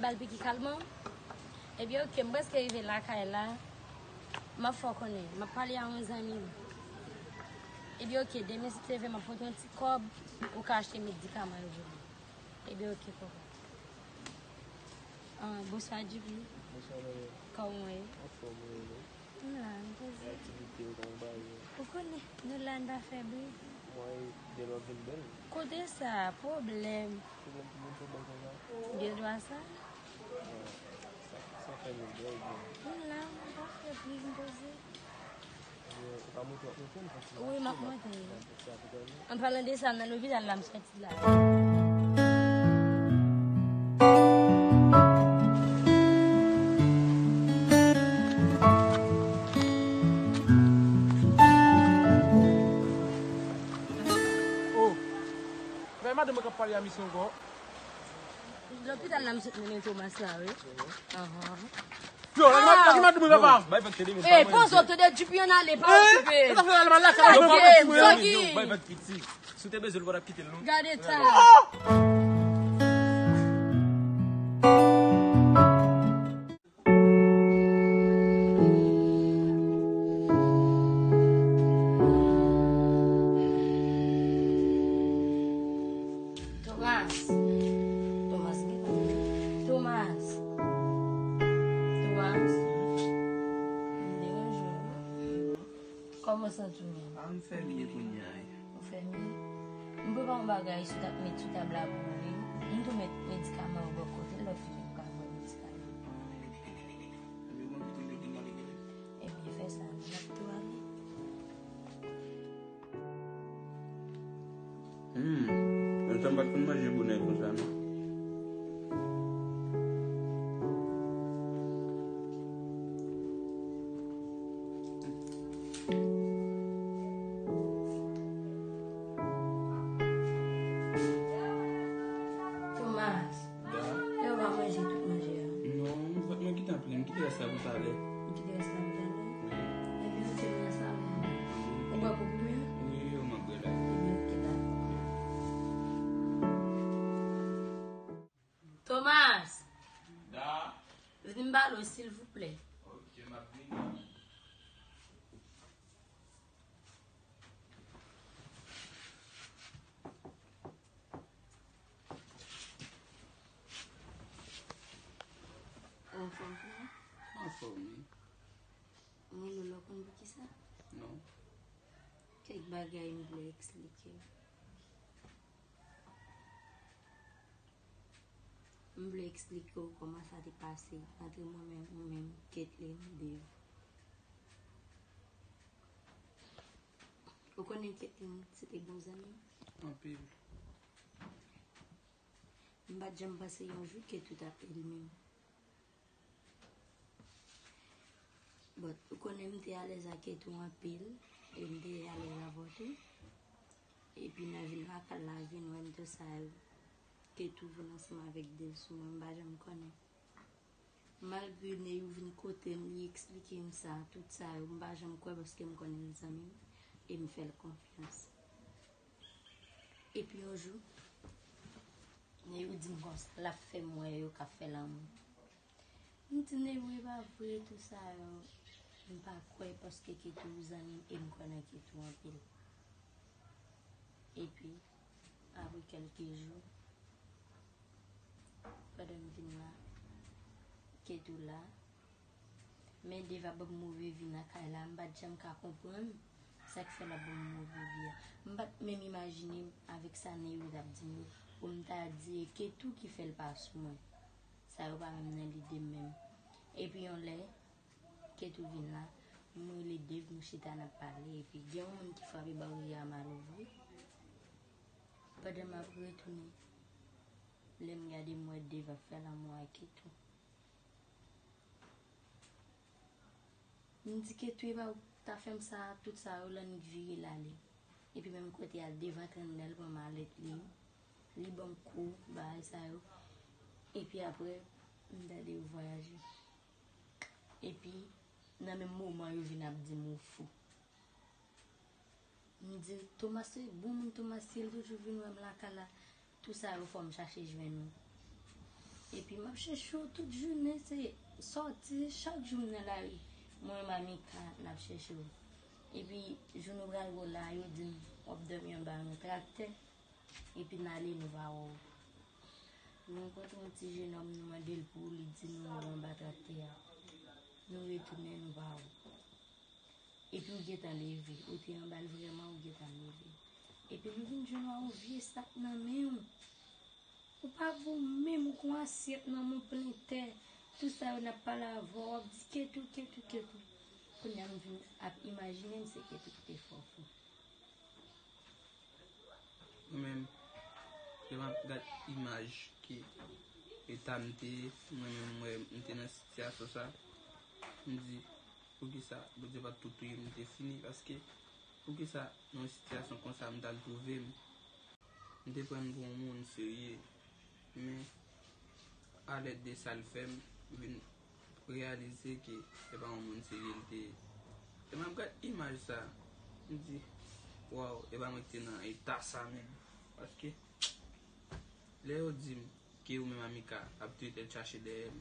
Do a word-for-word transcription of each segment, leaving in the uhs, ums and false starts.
Ba l piki kalman. Ebyen, oke, m prèske rive lakay la. M ap fè w konnen. M ap pale a yon zanmi m. Ebyen, oke, demen si Dye vle, m ap pote yon ti kòb, ou ka achte medikaman yo pou mwen. Ebyen, oke, kòkò. Ah, bonswa, Djipi. Bonswa, manman. Kòman w ye? Anfòm, wi, wi. M la, m poze. Aktivite yo, kòman bagay yo? Ou konnen, nou la, n pa fè bri. Mwen, gen lè w vin bèl. Kote sa? Pwoblèm. Pwoblèm pou moun, pwoblèm konsa. Gen dwa sa? Sa, sa fè moun bèl, byen. M la, m pa fè bri, m poze. Ou pa monte, w ap monte, m kontinye. Wi, m ap monte. An palan de sa, m nan lopital la, m sòti la. Oh. Bay madanm mwen k ap pale a misye ankò. Lopital la, m sot mennen Thomas la, wi. Ahan. Yo, lage madanm mwen, papa. Bay vag tande, men. Eh, pa mwen, poze w tande, Djipi, ann ale, pa okipe. Sa fè al mal la, sa fè al mal la. Bay vag piti. Si w te bezwen l, ou pa t ap kite l, non. Gade ta. Thomas. Thomas, gen la. Thomas. Thomas. M deranje w. Kòman w santi w menm? Ah, m fè mye kounye a, wi. Ou fè mye? M prepare yon bagay sou ta-, met sou tab la pou ou, wi. M tou met medikaman yo bò kote, lòt fi m ka pran medikaman. Ebyen, bon, tout moun mande. Ebyen, fè sa, n ap tou ale. Hmm. Lontan m pa t konn manje bonè konsa, non. Thomas. Da. Lè w pa manje tout manje a. Non, m, mwen kite anpil, m kite rès la pou talè. Ou kite rès la pou talè? Wi. Ebyen, oke, m nan salon an. Ou bwè kòk ou byen? Wi, wi, m ap bwè la. Ebyen, oke, dakò. Thomas! Da. Vin m pale w, silvouplè. Oke, m ap vini. Ou anfòm, frè? Anfòm, wi. Mwen, Lolo, konn poukisa? Non. Kèk bagay m vle eksplike w. M vle eksplike w kòman sa te pase ant mwen menm, ou menm, Kathleen, Dave. Ou konnen Kathleen, se te bon zanmi m. Anpil. M pa t janm panse yon jou Katie t ap enmi m. But, ou konnen m te alèz ak Katie anpil, e m te alèz avè w tou. Epi nan vin lakay la, vin wè m tou sa yo. Katie vin ansanm avèk Dave sou mwen, m pa janm konnen. Malgre Neyou vin kote m, li eksplike m sa, tout sa yo, m pa janm kwè paske m konnen l zanmi m e m fè l konfyans. Epi yon jou, Neyou di m konsa, l ap fè m wè yo k ap fè lanmou. M di Neyou, e pa vre, tout sa yo, m pa kwè paske Katie zanmi m e m kwè nan Katie anpil. Epi, apre kèlke jou, pandan m vin la, Katie la, men Dave ap ban m move vi nan kay la, m pa t janm ka konprann sa k fè l ap ban m move vi a. M pa t menm imajine m avèk sa Neyou t ap di m yo, pou m ta di e Katie ki fè l pa sou mwen. Sa yo pa menm nan lide m menm. Epi yon lè, Katie vin la, m rele Dave, nou chita n ap pale, epi gen yon moun ki frape baryè a mal ouvri. Pandan m ap retounen, lè m gade, m wè Dave ap fè lanmou ak Katie. M di Katie, e pa ou ta fè m sa, tout sa yo, l annik vire l ale. Epi menm kote a, Dave antre anndan, l pran malèt li, li ban m kou, bagay sa yo. Epi apre, m tande yo vwayaje. Epi, nan menm moman, yo vin ap di m ou fou. M di, Thomas se bon moun, Thomas, si l toujou vin wè m lakay la, tout sa yo fò m chache jwenn ou. Epi m ap chèche w tout jounen, se sòti, chak jou m nan lari. Mwen, Mamika, n ap chèche w. Epi, jou nou pral wè w la, yo di m w ap dòmi anba yon traktè. Epi n ale, nou pa wè w. Nou rankontre yon ti jenòm, nou mande l pou ou, li di nou w anba traktè a. Nou retounen, nou pa wè w. Epi ou gentan leve. Ou te anba l vrèman, ou gentan leve. Epi nou vin jwenn w a yon vye sak nan men w. Ou pa bon menm, ou kon asyèt nan men w plen tè. Tout sa yo n ap pale avè w, w ap di ketou, ketou, ketou. Kounye a m vin ap imajine m se ketou ki te fè w fou. Mwen menm, lè m ap gad imaj ki eta m te ye, mwen menm, mwen, m te nan sitiyasyon sa, m di, poukisa Bondye pa t tou touye m, m te fini, paske poukisa nan yon sitiyasyon konsa m t al twouve m? M te pran l pou yon moun serye, men alèd de sa l fè m, m vin reyalize ke se pa yon moun serye l te ye. Lè m ap gad imaj sa, m di, waw, e pa mwen ki te nan eta sa menm. Paske, lè yo di m ke ou menm Amika ap toujou tèt chache dèyè m,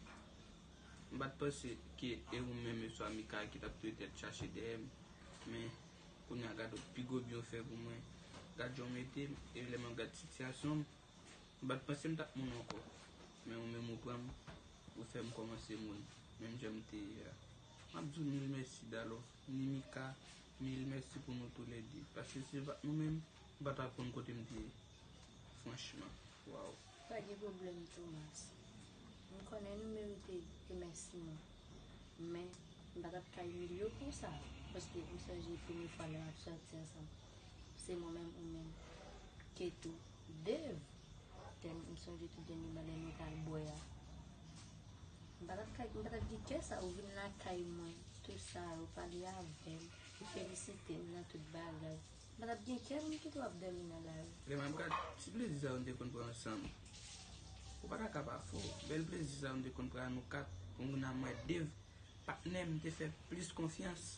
m pa t panse ke e ou menm mesye Amika ki t ap toujou tèt chache dèyè m. Men, kounye a gade pi gwo byen w fè pou mwen. Gad jan w mete m, e lè m ap gad sitiyasyon m, m pa t panse m t ap moun ankò. Men ou menm ou pran m, ou fè m kòmanse moun, menm jan m te ye a. M ap di w mil mèsi, Dalove, ni Mika, mil mèsi pou nou toulède. Paske si se pa t nou menm, m pa t ap konn kote m te ye. Franchman, waw. Pa gen pwoblèm, Thomas. M konnen nou merite remèsiman. Men, m pa t ap ka imilye w konsa. Paske m sonje premye fwa lè n ap sòti ansanm. Se mwen menm, ou menm. Ketou, Dave. Te m sonje tout dènye balè nou t al bwè a. M pa t ap ka, m pa t ap gen kè sa, ou vin lakay mwen, tout sa, ou pale avè m, ou felisite m nan tout bagay. M pa t ap gen kè pou m kite w ap dòmi nan lari. Lè m ap gad ti plezi sa yo n te konn pran ansanm. Ou pa ta ka pa fou. Bèl plezi sa yo n te konn pran nou kat. Pou moun nan mwen Dave, patnè m, te fè plis konfyans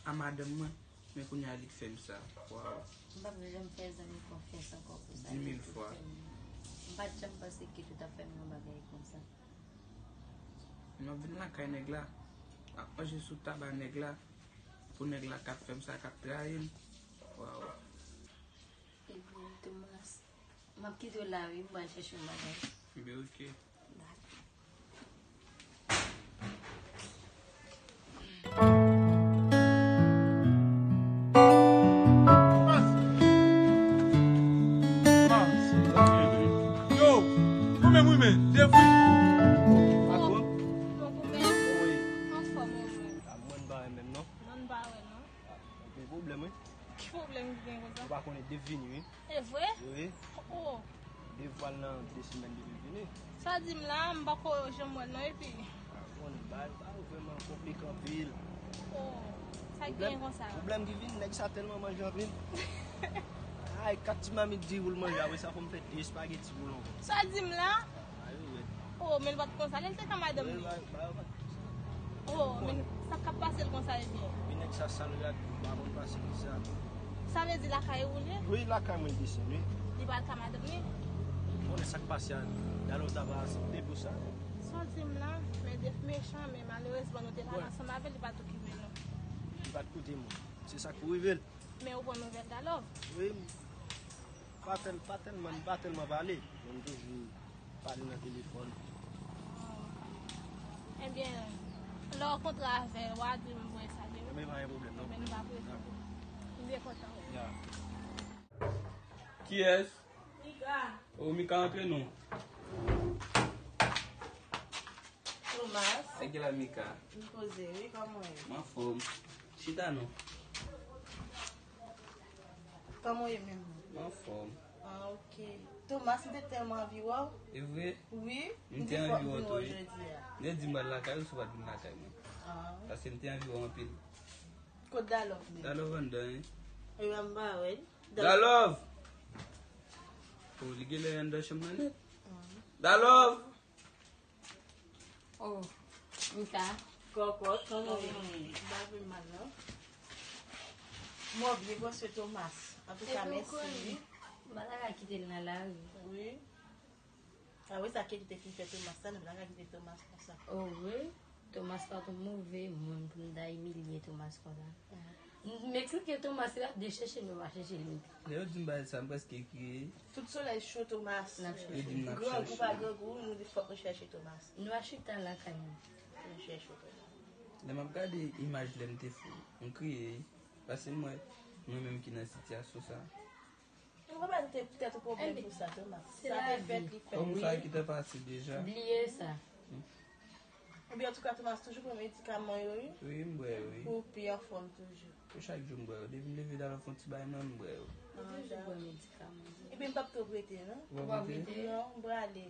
a madanm mwen. Men kounye a li k fè m sa. Waw. M p ap janm fè zanmi konfyans ankò pou sa. Di mil fwa. M pa t janm panse ke Ketou t ap fè m yon bagay konsa. M ap vin lakay nèg la, m ap manje sou taba nèg la, pou nèg la k ap fè m sa, k ap trayi m. Waw. Ebyen, Thomas, m ap kite w la, wi, m pral chèche yon bagay. Ebyen, oke. Dakò. Yo, mwen menm wi, men, Jeffrey. Patwon. Bon, bon, men. Wi. Anfòm, wi. A, mwen pa wè menm, non. Non, pa wè, non. A, gen pwoblèm, wi. Ki pwoblèm ki gen konsa? Ou pa konnen Dave vini, wi. E vre? Wi. Oh. Dave pral nan de semèn depi l vini. Sa di m la, m pako janm wè l non, epi. A, bon, bagay sa yo vrèman konplike anpil. Oh, sa k genyen konsa? Pwoblèm ki vin, nèg sa tèlman manje anpil. Ay, kat ti mamit diri pou l manje, apre sa fò m fè de espageti pou l ankò. Sa di m la? A, yo rèd. Oh, men l pa t konsa, lè l te ka madanm li. Wi, ba, ba, ba. Oh, men sa k ap pase l konsa, ebyen? Wi, nèg sa sal rad, m pa konn pase kisa. Sa vle di lakay ou l ye? Wi, lakay mwen l desann, wi. Li pa al ka madanm li? Ou konnen sa k pase a, Dalove ta pa aksepte pou sa. Sa w di m la, men Dave mechan, men malerezman nou te la ansanm avè l, li pa t okipe nou. Li pa t koute mwen. Se sa k pou rive l. Men ou pran nouvèl Dalove? Wi, m pa tèl-, pa tèlman, m pa tèlman pale, men m toujou pale nan telefòn. Oh. Ebyen, lè w kontre avè l, w a di m voye salye m. Ebyen, pa gen pwoblèm, non. Ebyen, nou pa prese. Dakò. M byen kontan wè w. Ya. Kiyès? Mika. O, Mika, antre non. Thomas. Sa ki la, Mika? M poze, wi, kòman w ye? M anfòm. Chita non. Kòman w ye menm? M anfòm. Ah, ok. Thomas, m te tèlman anvi wè w. E vre? Wi. M te anvi wè w tou, wi. M te di m pral lakay ou si w pa t vin lakay mwen. Ah, wi. Paske m te anvi wè w anpil. Kot Dalove menm? Dalove anndan, wi. E pa m pa wè l. Dalove! O, li genlè anndan chanm nan nèt. Ah. Dalove! Oh, Mika. Kòkòt, kòman w ye? M pa pi mal, non. Mwen byen, bòs, se Thomas. Antouka, mèsi, wi. M pa ta ka kite l nan lari. Wi. Ah wi, sa ki te ki fè Thomas sa, nou pa ka kite Thomas konsa. Oh wi, Thomas pa t yon move moun pou n ta imilye Thomas konsa. M eksplike Thomas, se pa de chèche l, nou pa chèche l menm. Lè yo di m bagay sa, m prèske kriye. Tout solèy cho Thomas. N ap chèche. Yo di m n ap chèche. Grangou pa grangou, nou di fòk nou chèche Thomas. Nou a chita lakay nou. Nou chèche Thomas. Lè m ap gade imaj lè m te fou, m kriye. Paske m wè mwen menm ki nan sitiyasyon sa. Ou pa mete tèt ou pwoblèm pou sa, Thomas. Sa te fèt, li fèt. Kòm sa ki te pase deja. Bliye sa. Ebyen, antouka, Thomas, toujou pran medikaman yo, wi. Wi, m bwè yo, wi. Pou w pi anfòm toujou. Pou chak jou m bwè yo. Depi m leve dalo fè yon ti bagay, mwen, m bwè yo. Toujou pran medikaman. Ebyen, m p ap twò prete, non. Ou p ap prete? Non, m prale.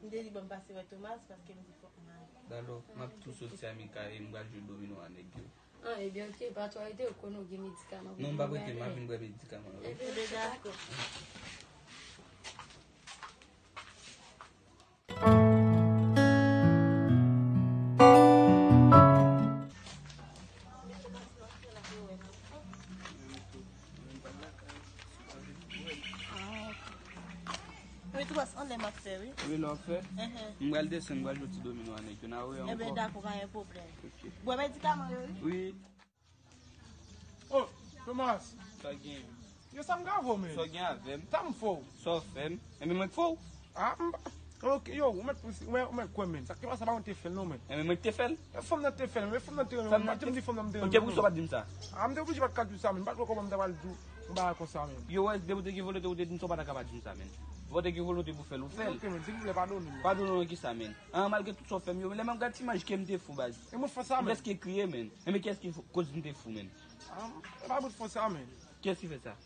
M te di, bon, m pase wè Thomas, paske m di, fòk m ale. Dalo, m ap tou soti a Mika e m pral jwe domino a nèg yo. Ah, ebyen, ok, pa twò rete, ou konnen ou gen medikaman pou... Non, m p ap rete, m ap vin bwè medikaman yo. Ebyen, dakò. Wi, Thomas, anlè m ap fè, wi. Wi, lè w ap fè. Mhm. M pral desann, m pral jwe ti domino a nèg yo, n a wè ankò. Ebyen, dakò, pa gen pwoblèm. Ok. Bwè medikaman yo, wi. Wi. Oh, Thomas. Sa gen? Yo, sa m ka vo, men. Sa gen avè m? Sa m fè w? Sa w fè m? Enben, mwen k fè w? Ah, m pa, ok, yo, ou mèt, ou mèt, ou mèt kwè, men. Sa k te pase, pa mwen te fè l, non, men. Enben, mwen k te fè l? E fanm nan te fè l, men fanm nan te renmen m. Pa t janm di fanm nan m te renmen m. Ok, poukisa w pa t di m sa? Ah, m te oblije pa t ka di w sa, men. M pa t wè kòman m ta pral di w yon bagay konsa, men. Yo, wè, depi w te gen volonte, ou te di m sa, w pa ta ka pa di m sa, men. Depi w te gen volonte pou fè l, ou fè l. Ok, men, silvouplè, padone m. Padone w nan kisa, men? Ah, malgre tout sa w fè m yo, lè m ap gad ti imaj ke m te fou, baz. E mwen fè sa, men. M prèske kriye, men. Enben, kiyès ki fou, koz m te fou, men? Ah, e pa bout fè sa, men. Kiyès ki fè sa?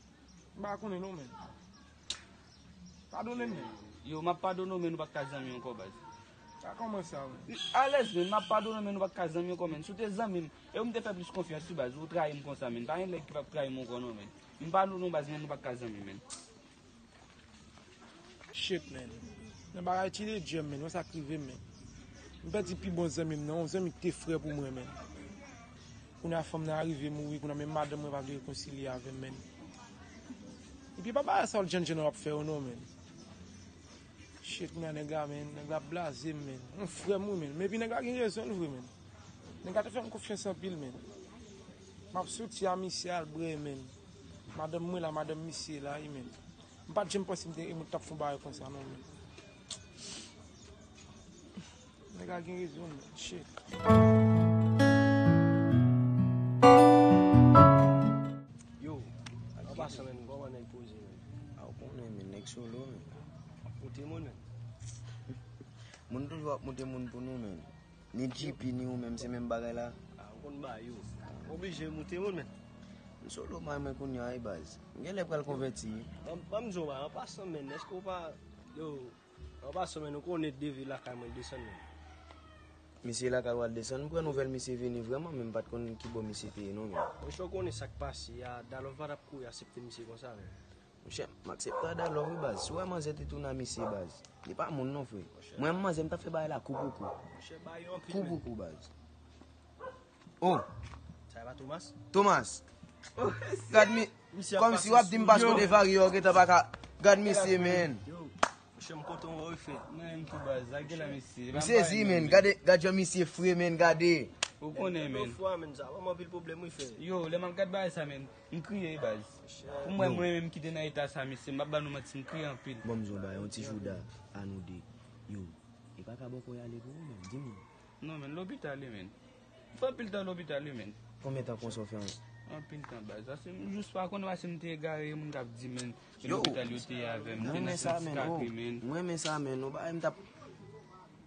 M pa konnen non, men. Padone m, men. Yo, m ap padone w, men nou pa t ka zanmi ankò, baz. Sa kòman sa, men? Alèz, men, m ap padone w, men nou pa t ka zanmi ankò, men. Si w te zanmi m, e ou m te fè plis konfyans, wi, baz, ou trayi m konsa, men. Pa gen nèg ki p ap trayi m ankò, non, men. M padone w, baz, men nou pa t ka zanmi, men. Shit, man. Nan bagay ti de djèm, man. Wè sa k rive m, man. M pèdi pi bon zanmi m nan, yon zanmi ki te frè pou mwen, man. Kounye a fanm nan rive mouri, kounye a menm madanm mwen pa vle rekonsilye avè m, man. Epi pa bagay sa w jèn jèn w ap fè yo non, man. Shit, kounye a nèg la, man, nèg la blaze m, man. Yon frè m wi, man. Men epi nèg la gen rezon l vre, man. Nèg la te fè m konfyans anpil, man. M ap soti a misye al bre, man. Madanm mwen la, madanm misye la, wi, man. M pa t janm panse m te, m t ap fè yon bagay konsa non, men. Nèg la gen rezon, men. Shit. Yo, an pasan, men, kòman nèg poze, men? A, ou konnen, men, nèg solo, men. Moute moun, men. Moun toujou ap moute moun pou nou, men. Ni G P, ni ou menm, se menm bagay la. A, ou konn ba yo. Oblije moute moun, men. M solo may mwen kounye a, wi, baz. M genlè pral konvèti, wi. Ban, ban m di w, an pasan, men, èske w pa, yo, an pasan, men, ou konnen depi lakay mwen desann, men. Misye lakay w al desann, m pran nouvèl misye vini vrèman, men m pa t konn ki bò misye te ye, non, men. Monchè, ou konnen sa k pase a, Dalòf pa t ap kouri aksepte misye konsa, men. Monchè, m aksepte a Dalòf wi baz. Si w wè manzè te tounen a misye baz, li pa moun non, frè. Mwen, manzè, m t ap fè bagay la kou pou kou. Monchè, ba yo anpil, men. Kou pou kou, baz. Oh! Sa e pa Thomas? Thomas! Gad mi, kòmsi w ap di m paske w te varye, w gentan pa ka. Gad misye, men. Yo, monchè, m kontan wè w, frè. Mwen menm tou, baz. Lage la, mesye. M sezi, men. Gade, gad jan misye fre, men. Gade. Ou konnen, men. Fwa, men, sa ban m anpil pwoblèm, wi, frè. Yo, lè m ap gad bagay sa, men. M kriye, baz. Pou mwen, mwen menm ki te nan eta sa, mesye, m p ap ba nou manti, m kriye anpil. Bon, m di w bagay, yon ti jouda a nou de. Yo, e pa ka bò kò y ale pou ou menm, di m non. Non, men, lopital, wi, men. M fè anpil tan lopital, wi, men. Konbyen tan konsa w fè an? Anpil tan, baz. Paske m jis pa konnen, paske m te egare, moun t ap di, men, se lopital yo te ye avè m, m te nan senti kake, men. M renmen sa, men. Yon bagay m t ap,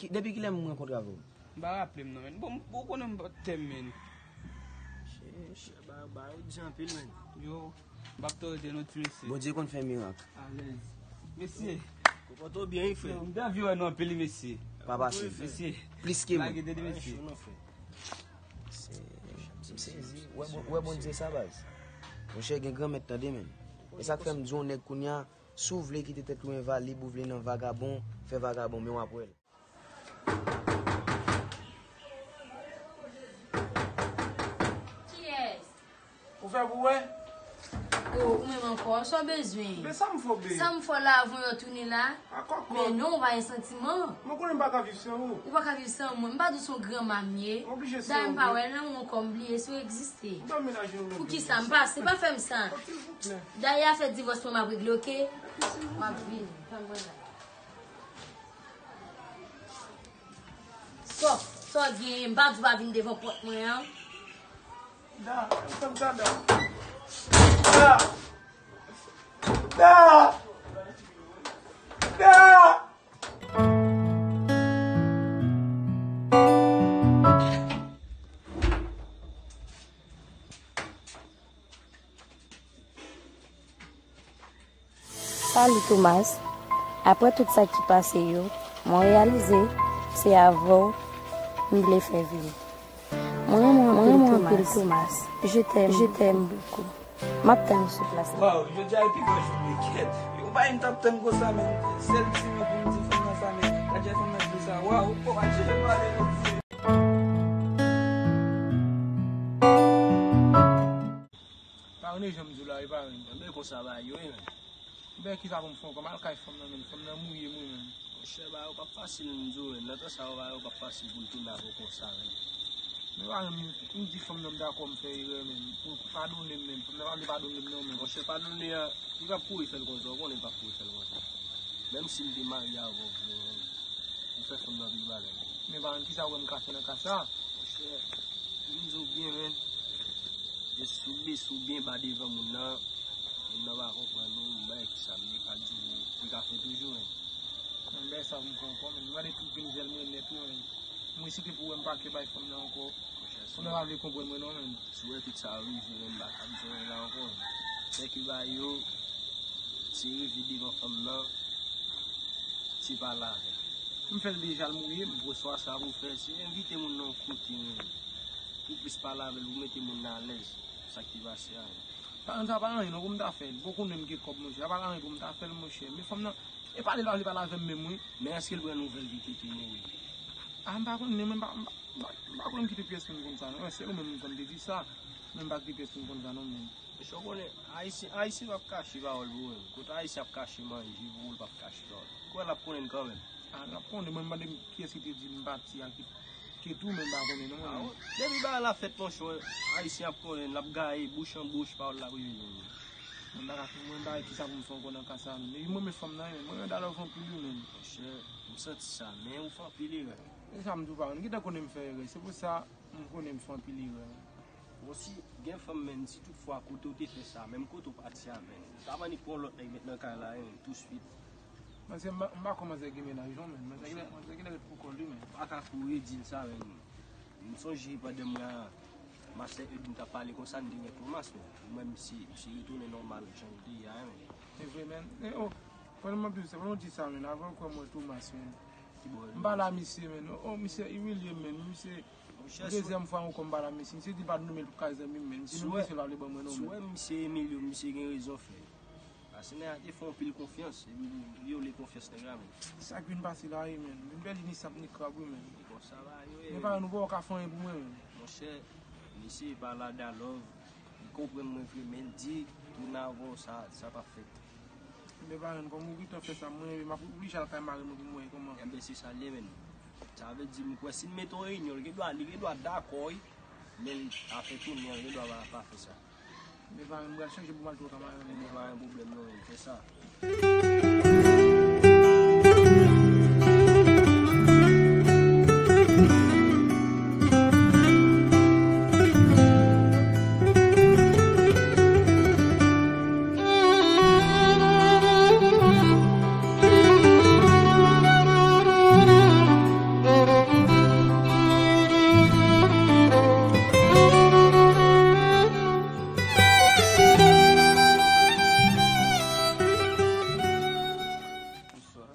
depi kilè m rankontre avè w? M pa raple m non, men. Bon, ou konnen m pa t tè m, men. Shit, shit, ba, ba yo di anpil, men. Yo, m p ap twò rete non, ti mesye. Bondye konn fè mirak. Alèz. Mesye. Konpòte w byen, wi, frè. Yo, m te anvi wè nou anpil, wi, mesye. Pa pase. Mesye. Plis ke mwen. Lage tete, mesye. Se, m sezi. Wè, bon, wè Bondye sa, baz. Monchè, gen Granmèt, tande, men. E sa k fè m di w, nèg kounye a, si w vle kite tèt ou envalib, ou vle nan vagabon, fè vagabon, men w ap wè l. Kiyès? Ou fè pou wè? Ou menm ankò, sa w bezwen? Men sa m fè w, babe. Sa m fè w la, avan w tounen la? A kòkòt. Men non, ou pa gen santiman. Mwen konnen m pa ka viv san ou. Ou pa ka viv san mwen. M pa di w se yon granma m ye. M oblije san ou. Dayè m pa wè nan mwen ankò, m bliye si w egziste. M pa menaje yon lòt. Poukisa? M pase, pa fè m sa. Silvouplè. Dayè afè divòs mwen m ap regle, oke? M ap vini. Tann mwen la. Sòf, sa w genyen? M pa di w pa vin devan pòt mwen an. Da, fè m sa, Da. Da! Da! Da! Salut Thomas. Aprè tout sa ki pase yo, mwen reyalize se avè w m vle fè vi m. Mwen renmen w anpil Thomas. Je t'aime, je t'aime beaucoup. M ap tann ou sou plas la. Waw, jodi a e pi bèl jounen, kèt. Yon bagay m t ap tann konsa, men. Sèl ti mo pou m di fanm nan sa, men. Gad jan fanm nan di sa. Waw, ou pa chèche pale non. Parenn, e jan m di w la, e parenn. Enben, konsa bagay yo ye, men. Enben, kisa pou m fè ankò? M al kay fanm nan, men. Fanm nan mouye m, wi, men. Monchè, bagay yo p ap fasil, m di w, men. Nan tan sa yo, bagay yo p ap fasil pou l tounen avè w konsa, men. Men, parenn, m di fanm nan m dakò m fè erè, men. Pou l padone m, men. Fanm nan pa vle padone m, non, men. Monchè, padone a, li p ap kouri fè l konsa, ou konnen l p ap kouri fè l konsa. Menm si m te marye avè w, men, ou fè fanm nan anpil bagay. Men, parenn, kisa w wè m ka fè nan ka sa? Monchè, pou m di w byen, men, e sou blese w byen ba devan moun nan, moun nan pa konprann ou, m bay kisa m ye, pa di w, li ka fè toujou, men. Mwen bay sa pou m fè ankò, men, m gade tout vin jèl mwen nèt, wi, men. Mwen si te pou wè m pa ke bay fanm nan ankò. Monchè, si w pa vle konprann mwen, non, men. Si w wè tout sa rive, men, m pa ka bezwen la ankò. Sèke ba yo, ti rive devan fanm nan, ti pale avè l. M fè l deja, l mouye m. Bonswa, sa pou fè, se envite moun nan yon kote, men. Pou plis pale avè l, pou mete moun nan alèz. Sa k te pase a, men. Parenn, sa pa anyen, non, pou m ta fè l. Bon, konnen m gen kòb, monchè. Sa pa anyen pou m ta fè l, monchè. Men fanm nan, e pale l pa vle pale avè m menm, wi. Men èske l pran nouvèl ki te mouri? A, m pa konnen, men m pa, m pa, m pa, m pa konn kite pyès moun konn sa, non. Sèl ou menm m konn te di sa, men m pa kite pyès moun konn sa, non, men. Mesye, w konnen, Ayisyen, Ayisyen p ap kache pawòl pou ou menm. Kote Ayisyen ap kache manje pou ou, l p ap kache pawòl. Kwè l ap konnen l kanmenm. A, l ap konnen, mwen, mande m kiyès ki te di m pati a, ki, ki tou, men m pa konnen, non, mwen. A, depi bagay la fèt, monchè, Ayisyen ap konnen, l ap gaye, bouch an bouch, pawòl la ap rive jwenn nou. Mwen, m pa ka, mwen, m pa wè kisa pou m fè ankò nan ka sa, non. Epi mwen, men fanm nan, mwen, mwen, da love anpil, wi, men. Monchè, m santi sa, men ou fè anpil erè. E sa m di w, parenn, gentan konnen m fè erè. Se pou sa, m konnen m fè anpil erè. Bon, si gen fanm, menn, si tout fwa kote w te fè sa, menm kote w pati a, menn, sa pa ni pran lòt nèg met nan kay la, menn, touswit. Manzè, m pa, m pa kwè manzè gen mennaj, non, menn. Manzè gen, manzè gen ret pou kò l, wi, menn. Pa ka kouri di l sa, menn. M sonje pandan m la, Mastè Ed, m t ap pale konsa, m te gen Thomas, menn. Mwen, misye, misye retounen nòmal, jan l te ye a, menn. Se vre, menn. E, o, pandan m ap di w sa, pandan w di sa, menn, avan ankò m wè Thomas, menn. Ki bò l ye? M pale a misye, menn. O, misye imilye m, menn. Misye, dezyèm fwa ankò m pale a misye. Misye di pa t nonmen l pou kay zanmi m, menn. Misye menm misye pa vle ban mwen nonmen. Si w wè misye imilye w, misye gen rezon fè. Paske nèg la te fè w anpil konfyans, epi pou vyole konfyans nèg la, menn. Sa k vin pase la, wi, menn. M vin pèdi ni sap ni krab, wi, menn. E konsa bagay yo ye. Men parenn, ou poko ka fè anyen pou mwen, menn. Monchè, misye pa la da love. Li konprann mwen vre, men l di, tounen avè w, sa, sa p ap fèt. Men parenn, kòm ou gentan fè sa, mwen, m ap oblije al kay mari mwen pou m wè kòman. Enben, se sa l ye, menn. Sa vle di, m kwè si n mete yon reyinyon, li gen dwa, li gen dwa dakò, wi. Men afè tounen an, li gen dwa pa, pa fè sa. Men parenn, m pral chanje pou m al tou ka mari mwen. Enben, pa gen pwoblèm, non, menn, fè sa. Bonswa.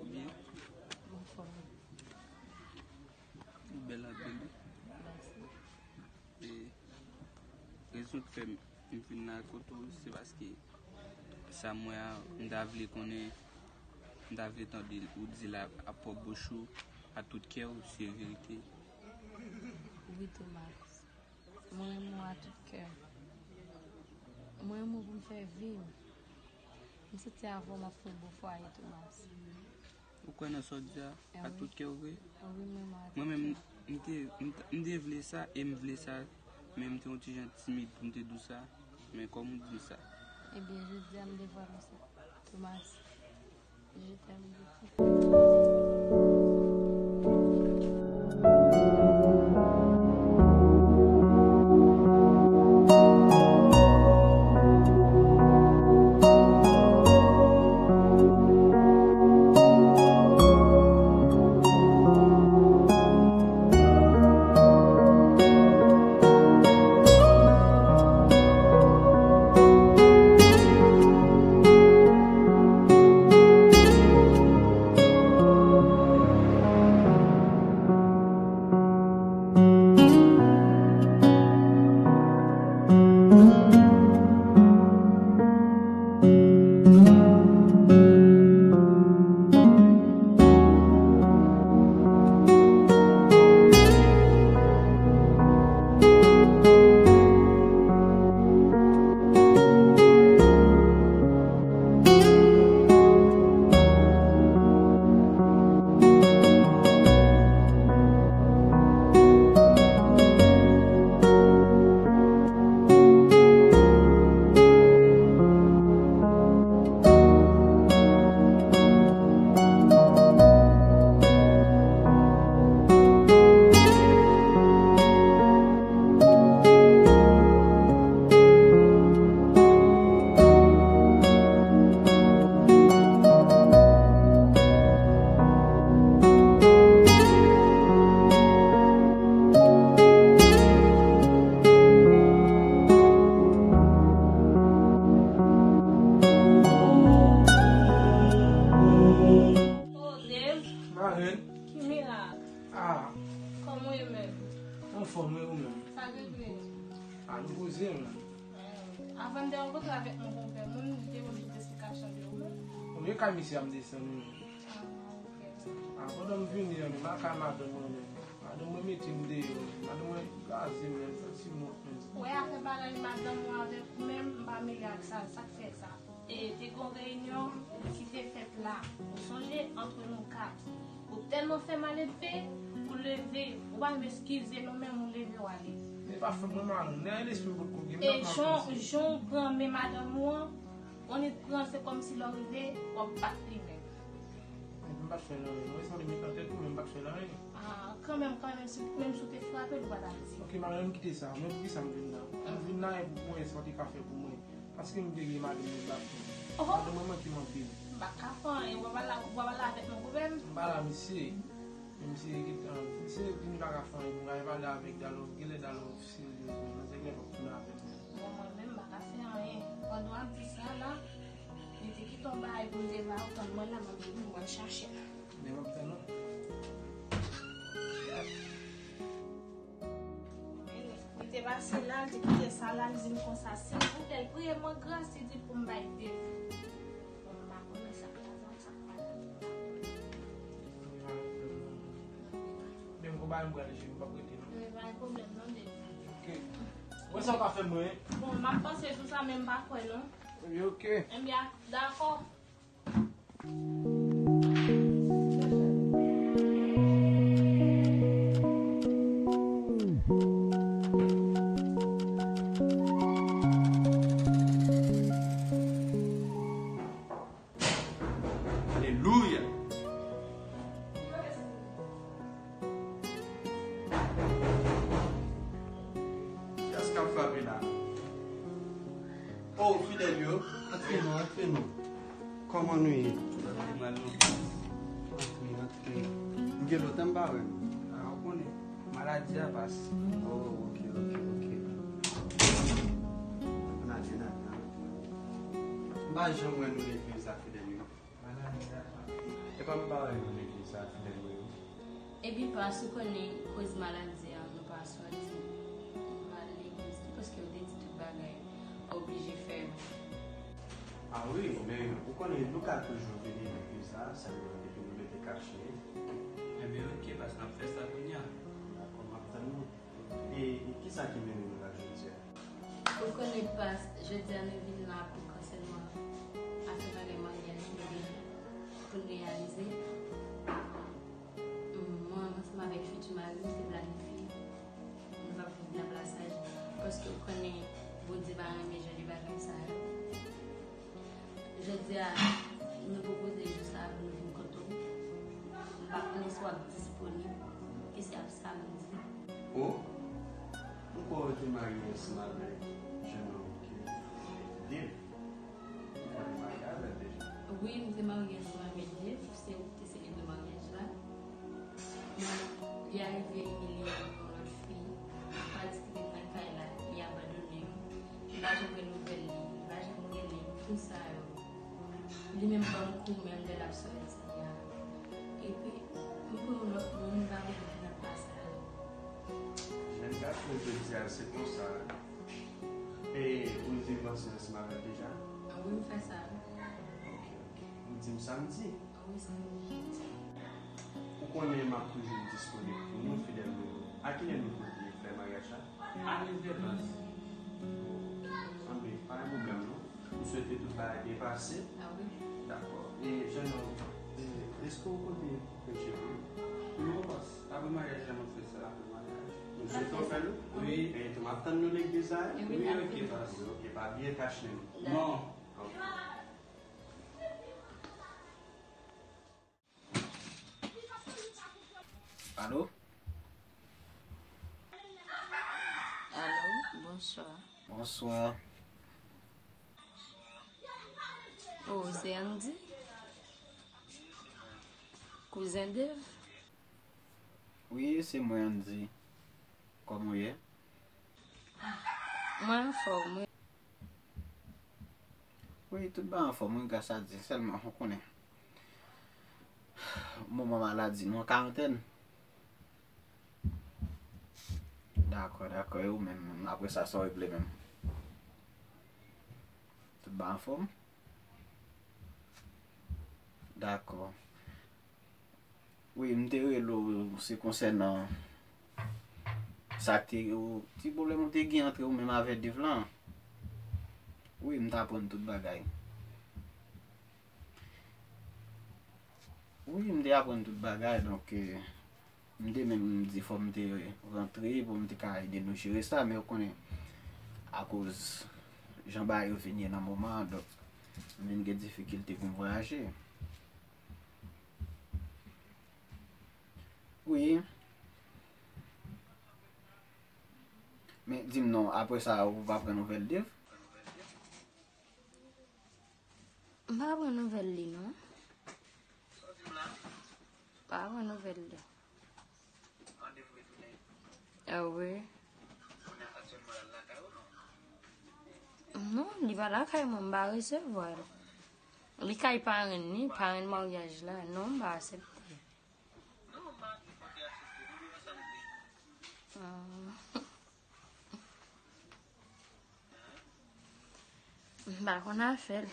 Ou byen? Anfòm. Ou bèl, ap bèl, wi. Mèsi. E rezon k fè m vin la kote w, se paske sa m wè a, m ta vle konnen, m ta vle tande ou di l a, a pwòp bouch ou, a tout kè w, se verite. Wi, Thomas. Mwen renmen w a tout kè m. Mwen renmen w pou m fè vi m. M santi avè w m ap fè yon bon fwaye, Thomas. Ou kwè nan sa w di a, ak tout kè w vre? Wi, mwen renmen w a tout kè m. Mwen menm, m te, m t-, m te vle sa e m vle sa, men m te yon ti jan timid pou m te di w sa, men kòm ou di m sa. Ebyen, jodi a m devwale w sa, Thomas. Je t'aime beaucoup. Oh, Dave. Marenn. Ki mirak? Ah. Kòman w ye menm? Anfòm, wi, ou menm? Sa regle? Ah, nou poze, menm. Avan m te rankontre avèk yon konpè moun, li te ban m tout esplikasyon de ou menm. Bon, e kay misye a m desann, wi. Ah, ok. Ah, pandan m vini an, m al kay madanm mwen menm. Madanm mwen mete m deyò, madanm mwen blaze m, sa ti mòt menm. Wè afè bagay madanm ou avèk ou menm, m pa mele ak sa, sa k fè sa. E te gen yon reyinyon ki te fèt la. Ou sonje, antre nou kat. Ou tèlman fè maledve, ou leve, ou pa menm eskize nou menm, ou leve w ale. E pa fòt mwen, Marenn, nan lespri m potko gen, m t ap mal panse. E jan, jan w pran men madanm ou an, on nèt pran se kòmsi lè w rive, w ap bat li menm. Epi m pa t fè l anyen. Mwen santi m met nan tèt ou, men m pa t fè l anyen. Ah, kanmenm, kanmenm, si, menm si w te frape l, ou pa t ap di. Ok, Marenn, kite sa. Men poukisa m vin la? M vin la e pou mwen, sa w te ka fè pou mwen. Paske m te gen madanm mwen bak mwen. Oho! Madanm mwen manke m anpil. M pa ka fè anyen, w ap pale, w ap pale avèk mwen, ou menm? M pale a misye. Men misye gentan, misye di m li pa ka fè anyen pou mwen, li pale avèk Dalò, genlè Dalò serye, nan sèk lè p ap tounen avè m. Bon, mwen menm, m pa ka fè anyen. Pandan w ap di sa la, li te kite yon bagay pou m te ba ou, tann mwen la, m ap vini, m pral chache l. Men m ap tann ou. Li te pase la, li te kite sa la, li di m konsa, silvouplè, l priye mwen gras, li di pou m bay de. Bon, m pa konnen sa k pase, sa k pase. Menm konba m pral jwe, m p ap rete non. Men pa gen pwoblèm non, de. Ok. Mwen sa w ka fè mwen. Bon, m ap panse sou sa, men m pa kwè non. Ebyen, ok. Ebyen, dakò. Alelouya! Kiyès k ap frape la? Oh, fidèl yo. Antre non, antre non. Kòman nou ye? Antre, antre. M gen lontan m pa wè nou. Ah, ou konnen. Maladi a pase. Oh, ok, ok, ok. N ale, n ale, n ale. M pa janm wè nou legliz la, fidèl yo. Epa m pa wè nou legliz sa fidèl mwen yo. Epi pas, ou konnen koz maladi an, nou pa sòti, nou pa al legliz tou, paske yo te di tout bagay oblije fèmen. Ah wi, men ou konnen nou ka toujou vini legliz la, sèlman depi nou mete kache. Enben ok, pas, n ap fè sa kounye a. Dakò, m ap tann nou. E, e kisa ki mennen nou la Konnen pas, jodi a nou vin la pou konsènan afè bagay maryaj nou deja, pou n reyalize. Mwen, ansanm avèk fiti mari m, te planifye nou p ap viv nan plasaj, paske w konnen Bondye pa renmen jan de bagay sa yo. Jodi a, nou pwopoze jou sa a pou nou vin kote w. M pa konnen si w ap disponib, e se ap samdi. O, m kwè w te marye ansanm avèk jennonm ki rele Dave. Ou konnen marye avè l deja? Wi, m te marye ansanm avèk Dave, se ou ki te selebre maryaj la. Men, li arive imilye m ak yon lòt fi. Nou pa diskite m nan kay la, li abandone m. M pa janm wè nouvèl li, li pa janm rele m, tou sa yo. Li menm ban m kou menm lè l ap sòti a. Epi, m pran yon lòt moun, m pa vle viv nan plas la. Jèn gason jodi a, se konsa. E ou di w panse ansanm avè l deja? Wi, m fè sa. Ok, ok. Ou di m samdi? Wi, samdi. Ou konnen m ap toujou disponib pou nou, fidèl nou yo. A kilè nou konte fè maryaj la? A nèf è pas. Ok. Anben, pa gen pwoblèm non. M swete tout bagay byen pase. A wi. Dakò. E, jennonm, e, èske w konte fè cheve w? Non, pas. Apre maryaj la, m ap fè sa apre maryaj. M swete w fè l wi. Wi. E, tou m ap tann nou legliz la wi. Wi, ok, pas. Ok, pa bliye kach menm. Non. Ok. Alo? Alo, bonswa. Bonswa. Oh, se Andy? Kouzen Dave? Wi, se mwen, Andy. Kòman w ye? Mwen anfòm, wi. Wi, tout bagay anfòm, wi, gras a Dye. Sèlman, ou konnen, moman maladi nou an karantèn. Dakò, dakò. E ou menm, apre sa, sa w regle menm? Tout bagay anfòm? Dakò. Wi, m te rele w, se konsènan sa k te, ou, ti pwoblèm ou te gen ant ou menm avè Dave lan. Wi, m t aprann tout bagay. Wi, m te aprann tout bagay, donk, eh, m te menm di fò m te rantre pou m te ka ede nou jere sa, men ou konnen, akoz jan bagay yo vin ye nan moman an, donk, m vin gen difikilte pou m vwayaje. Wi. Men di m non, apre sa, ou pa pran nouvèl Dave? M pa pran nouvèl li, non. Pa pran nouvèl li. Ah wi. Non, li pa lakay mwen, m pa resevwa l. Li kay parenn li, parenn maryaj la. Non, m pa aksepte. Ah. M pa konn afè l.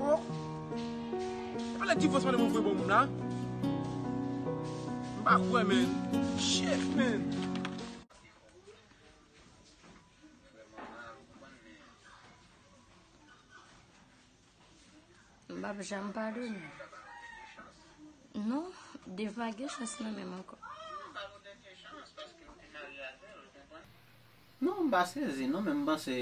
Oh! Epa lè divòs pale mwen voye bò moun la? M pa kwè, men. Shit, men. M p ap janm padone. Non, Dave pa gen chans nan men m ankò. Non, m pa sezi, non, men m panse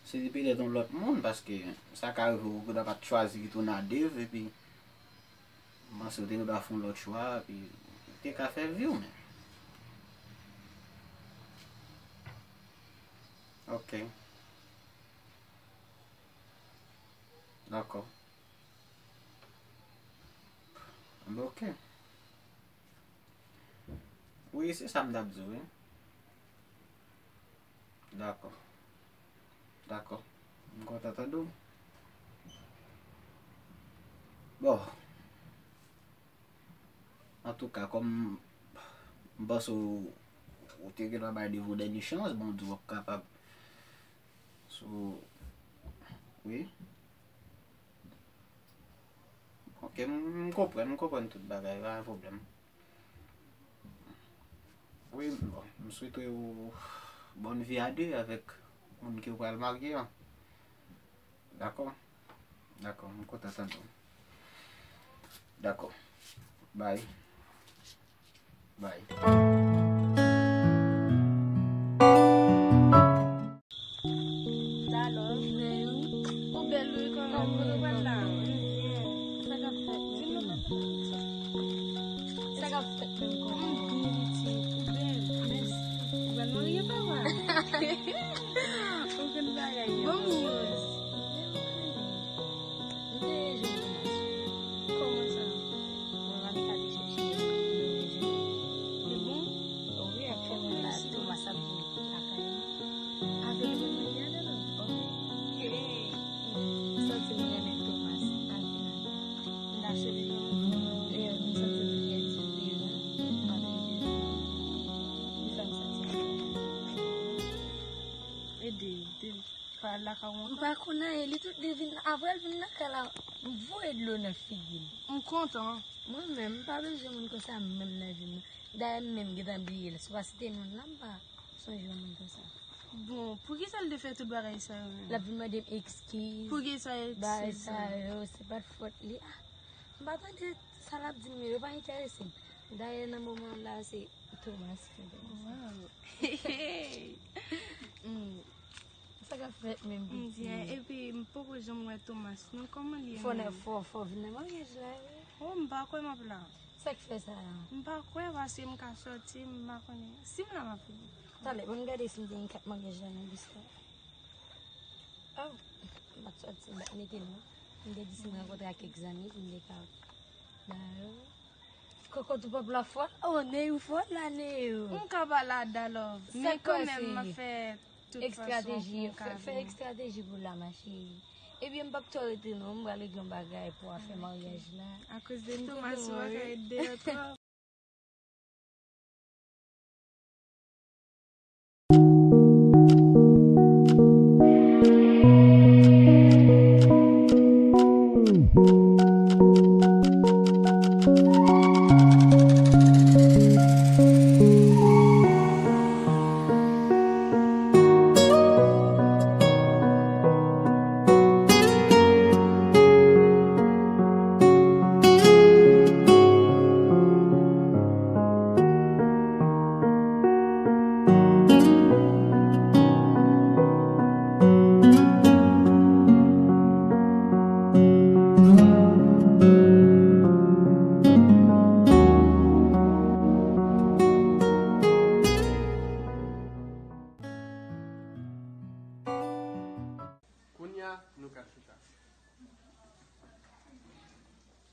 se te petèt yon lòt moun, paske sa ka rive ou gentan pa t chwazi retounen a Dave, epi m panse ou te gentan fè yon lòt chwa, epi ou te ka fè vi w, men. Ok. Dakò. Anben, ok. Wi, se sa m t ap di w, wi. Dakò. Dakò. M kontan tande w. Bon. Antouka, kòm m panse w, ou te gentan bay Devo dènye chans, bon, m di w ap kapab. So, wi. Ok, m, m konprann, m konprann tout bagay, pa gen pwoblèm. Wi, bon, m swete w bòn vi a de avèk moun ke w pral marye an. Dakò? Dakò, m kontan tande w. Dakò. Bye. Bye. Dalò. Ou bèl wi kanmenm. Kote w pral la? Sa k ap fèt menm? Sa k ap fèt menm kòman? M byen pitit. Ou bèl. Mèsi. Ou pral marye papa? Ou konn bagay yo. Bon moun. M te jwenn Tomas. Kòman sa? Mwen pa te ka te chèche yo. M te jwenn. Li bon? Wi, aktyèlman la, Tomas ap vin lakay mwen. Avèk mwen, mwen gen de lòt. Ok. M santi m renmen Tomas anpil. M ta cheri non. E m santi m byen di devan. Anpil. Li fè m santi m byen. Ede, ede. Pa al lakay ou ankò. M pa konn anyen, li tout li vin, apre l vin lakay la, m voye dlo nan figi l. M kontan. Mwen menm, m pa bezwen moun konsa menm nan vi m nan. Dayè m menm gentan bliye l. Si w pa site non l la, m pa sonje yon moun konsa. Bon, poukisa l te fè tout bagay sa yo menm? L ap vin mande m ekskiz. Poukisa ekskiz? Bagay sa yo, se pa t fòt li. Ah, m pa tande sa l ap di m yo, yo pa enterese m. Dayè nan moman la, se Tomas ki enterese m. Wow. Hmm. Sa k ap fèt menm pitit? M byen, epi m poko janm wè Tomas non, kòman li ye menm? Fò n, fò, fò vin nan maryaj la wi. Oh, m pa kwè m ap la. Sa k fè sa? M pa kwè, paske m ka sòti, m pa konnen. Si m la, m ap vini. Talè, ban m gade si m gen kat maryaj la nan lis la. Oh, m pa t sòti, m pa t mete non. M te di si m rankontre ak kèk zanmi, m te ka ba yo. Kòkòt ou pap la fò. Oh, Neyou fò la, Neyou. M ka pale a Dalòv, men kanmenm m ap fè tout fason pou m ka vini. Fè, fè estrateji pou la, ma chérie. Ebyen, m pap twò rete non, m pral regle yon bagay pou afè maryaj la. Akoz de Tomas, ou pa ka ede yo twòp. Kounye a, nou ka chita.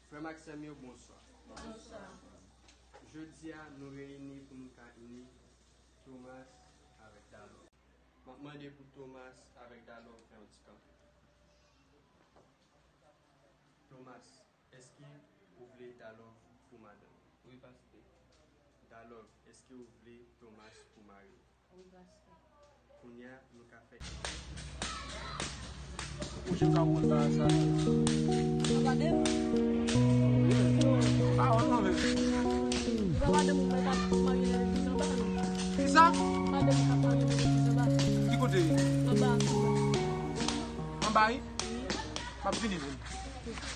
Frè m ak sè m yo, bonswa. Bonswa. Jodi a, nou reyini pou nou ka ini Tomas avèk Dalòv. M ap mande pou Tomas avèk Dalòv fè yon ti kanpe. Tomas, èske ou vle Dalòv pou madanm ou? Wi, pastè. Dalòv, èske ou vle Tomas pou mari w? Wi, pastè. Kounye a, nou ka fè. Ou jis ka wont bagay sa. Sa pa de m. Pa wont non, men. Sa pa de m, mwen ka marye nan legliz anba, non. Kisa? Pa de m ka marye nan legliz anba. Ki kote? Anba, anba. Anba, wi? Wi. M ap vini, vini.